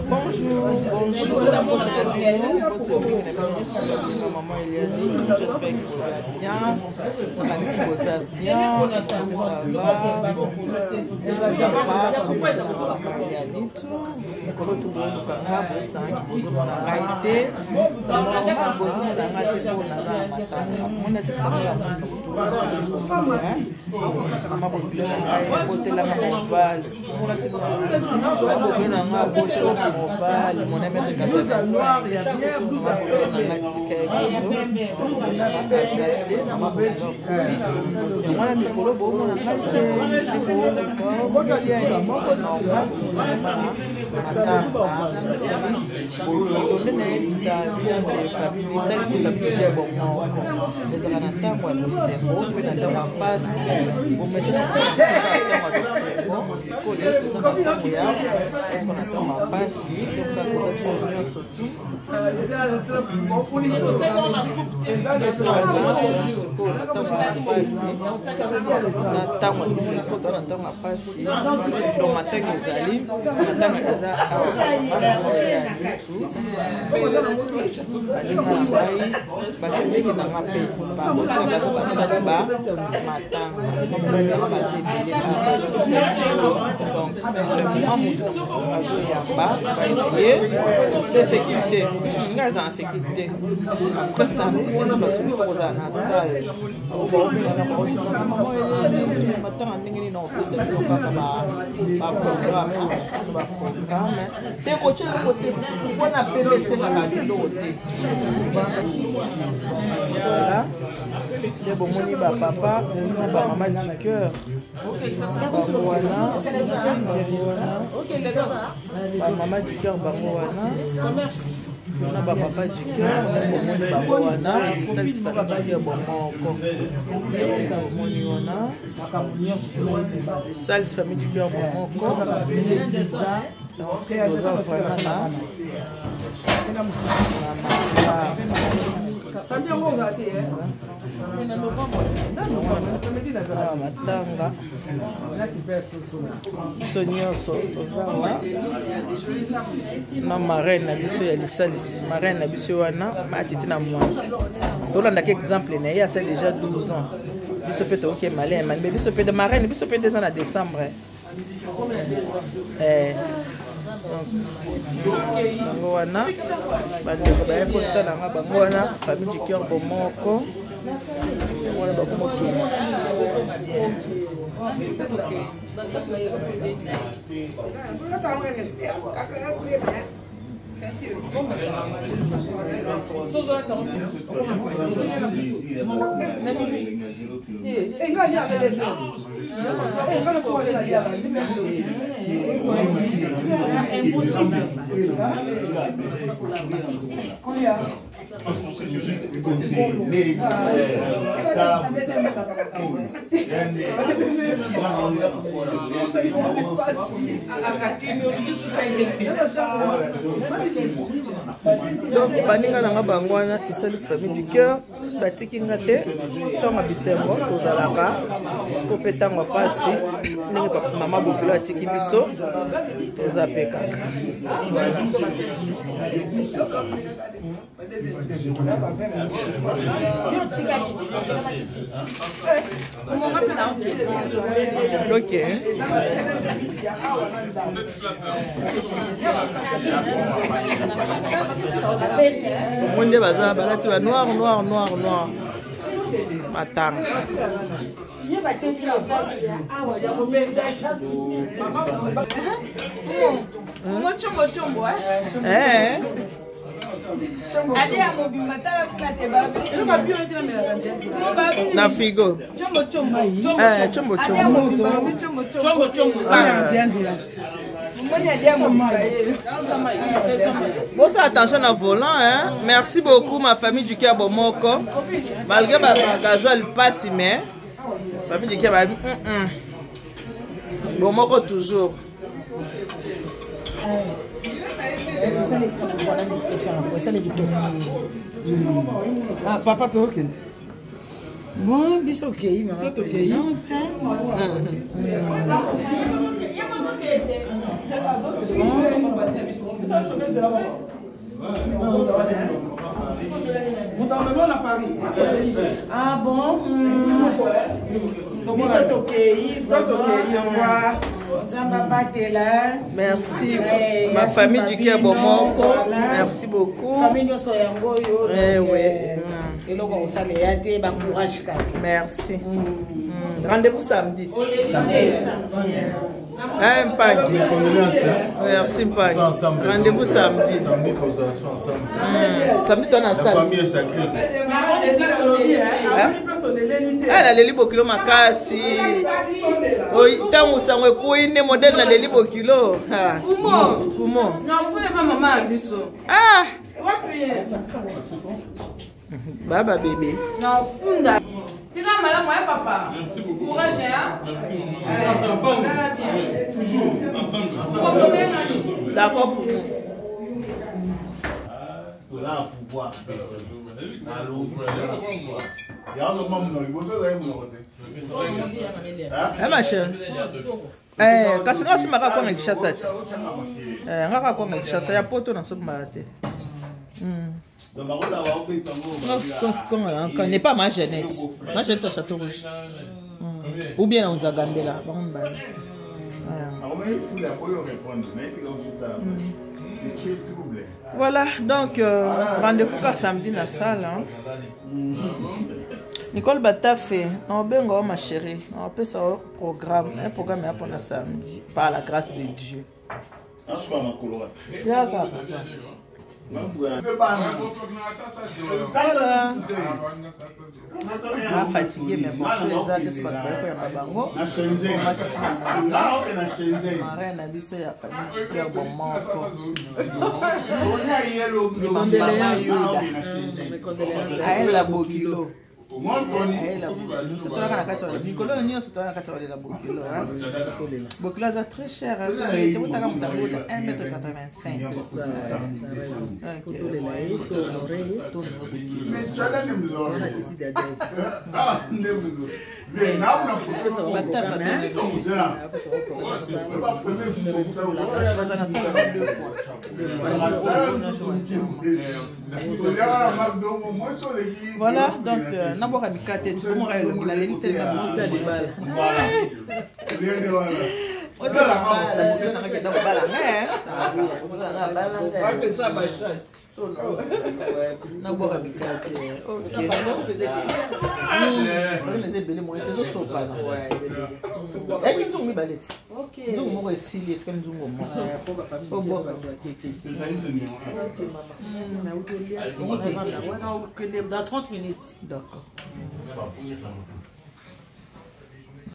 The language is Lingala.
Bonjour, bonjour, maman Eliane, j'espère que vous allez bien. Vous allez bien, que ça va. Ça va, maman Eliane, mokolo tobongokanga boyebisangaki bozomona ngai te c'est normal bozomona ngai te mpo naza na matanga mona tikanga ya moto mama bokilo na ngai abotelanga mobali bokilo na ngai abotelanga mobali mon ami 85 mama bokilo na ngai tika ye biso aza te mama bokilo akufi yango wana mikolo bomona ngai te c'est normal nde nayebisa bino te famille esalisi famille ya bomoko ezalaka na ntango ya bisengo mpe na ntango ya mpasi bomesana ntango ya bisengo sikoyo toza na ntango ya toza na ntango ya mpasi donc toza biso nyonso tu sikoyo na ntango ya mpasi na ntango ya bisengo sikoyo toza na ntango ya mpasi donc matanga ezali matanga eza awa ya lutu baninga na ngai basemeki na nga mpe babosa baza basali ba matanga bamonanga baza ebele donc mwa motu na motu azoyamba baye te fekile te ngai aza na fekile te après samedi soki basuki kozala na salle matanga ndenge nini opesa bino kaka baprograme baprograme te kotya eloko te mpona pembe esengaka biloko te voilà nde bomoni bapapa na bamama du cœur bango wana bango wana bamama du cœur bango wana na bapapa du cœur bomoni bango wana esalisi famille du cœur bomoko bomoni wana esalisi famille du cœur bomoko toza vraiment na matanga biso nyonso tozawa na marraine na biso ya lisalisi marraine na biso wana matiti na mwanza tolandaki exemple na ye asali déjà 12 ans biso mpe tokoki malin mali biso mpe marraine biso mpe eza na décembre eh. bango wana bandeko baye kotala nga bango wana famille du cœur bomoko wana bakomokende. Donc baninga na nga bango wana esalisi famille du cœur batiki nga te ntango ya bisengo tozalaka to mpe ntango ya mpasi ndenge mama bokilo atiki biso toza mpe kaka. Ok. Omoni nde baza balati ba noir noir noir noir matanga. Eh. Na frigo. Eh, chombo chombo. Bonsoir, attention na volant hein. Merci beaucoup ma famille du cœur bomoko. Malgré ba gasoil pasi mais famille du cœur ba Bomoko toujours. Ah, papa tokende bon biso okei biso tokei. Ah bon? Biso tokei. Biso tokei, au revoir. Nzambe abatela. Merci. Eh, Ma ya famille du Simba cœur bino, Bomoko. voilà. Merci beaucoup. Famille nyonso yango oyo. Eh donc, ouais. eloko ya kosala eya te ba courage kaka. Merci. Rendez-vous samedi. Hein, Mpagi. Mes condoléances, hein. Merci Mpagi. Nous ensemble. Rendez-vous samedi. Samedi, nous sommes ensemble. Samedi, toi, na La salle. famille est sacrée. Ah, naleli bokilo makasi. Oyi, ntango sango ekwei nde modele naleli bokilo. Ah. Pumo. Pumo. Nafuna pa mama ya biso. Ah, Wapi ye? baba bébé. Nafunda. Tika malamu ya papa. Merci beaucoup. Courage hein. Merci maman. Ensemble. Tala bien. Toujours. Ensemble. Ensemble. D'accord pour nous. Toza pouvoir. Eh, ma chérie. Eh, kasi nga osimbaka kwanga Kinshasa ti. Eh, nga kaka kwanga Kinshasa ya poto nasombaka te. N'est pas ma Jeannette. Ma Jeannette à Château Rouge. Ou bien na Nzagambela, bango mibale. Voilà, donc rendez-vous ka samedi na salle. Hein. Nicole Batafe, naobenga o ma chérie, naopesa o programme, un programme ya mpona samedi, par la grâce de Dieu. Yaka papa. Voilà. Ah, fatigué, mais bon, eza te so bato bayekoyamba bango marin na biso ya famille du cœur bomoko ayela bokilo ayela bokilo toyaka na kati ya mikolo oyo nyonso toyaka na kati ya kolela bokilo hein. Bokilo aza très cher tebotaka moto abota 1 mètre 85. Ok. Tolela ye, tohonore ye, wana titi dada. Batafa. Apesa programme ensemble. Se retrouve là-bas. Baza na salle deux fois. Voilà, donc nabwaka mikate ti komoko elongi naleli te na mwasi ya libala. Mwasi ya libala, moto nakakenda kobala ngai, nabwaka mikate. Ok. Eza ebele moye te ezosopana. Eyaki nzungu mibale ti. Nzungu moko esili etikali nzungu moko. Obwaka. Dans 30 minutes. D'accord.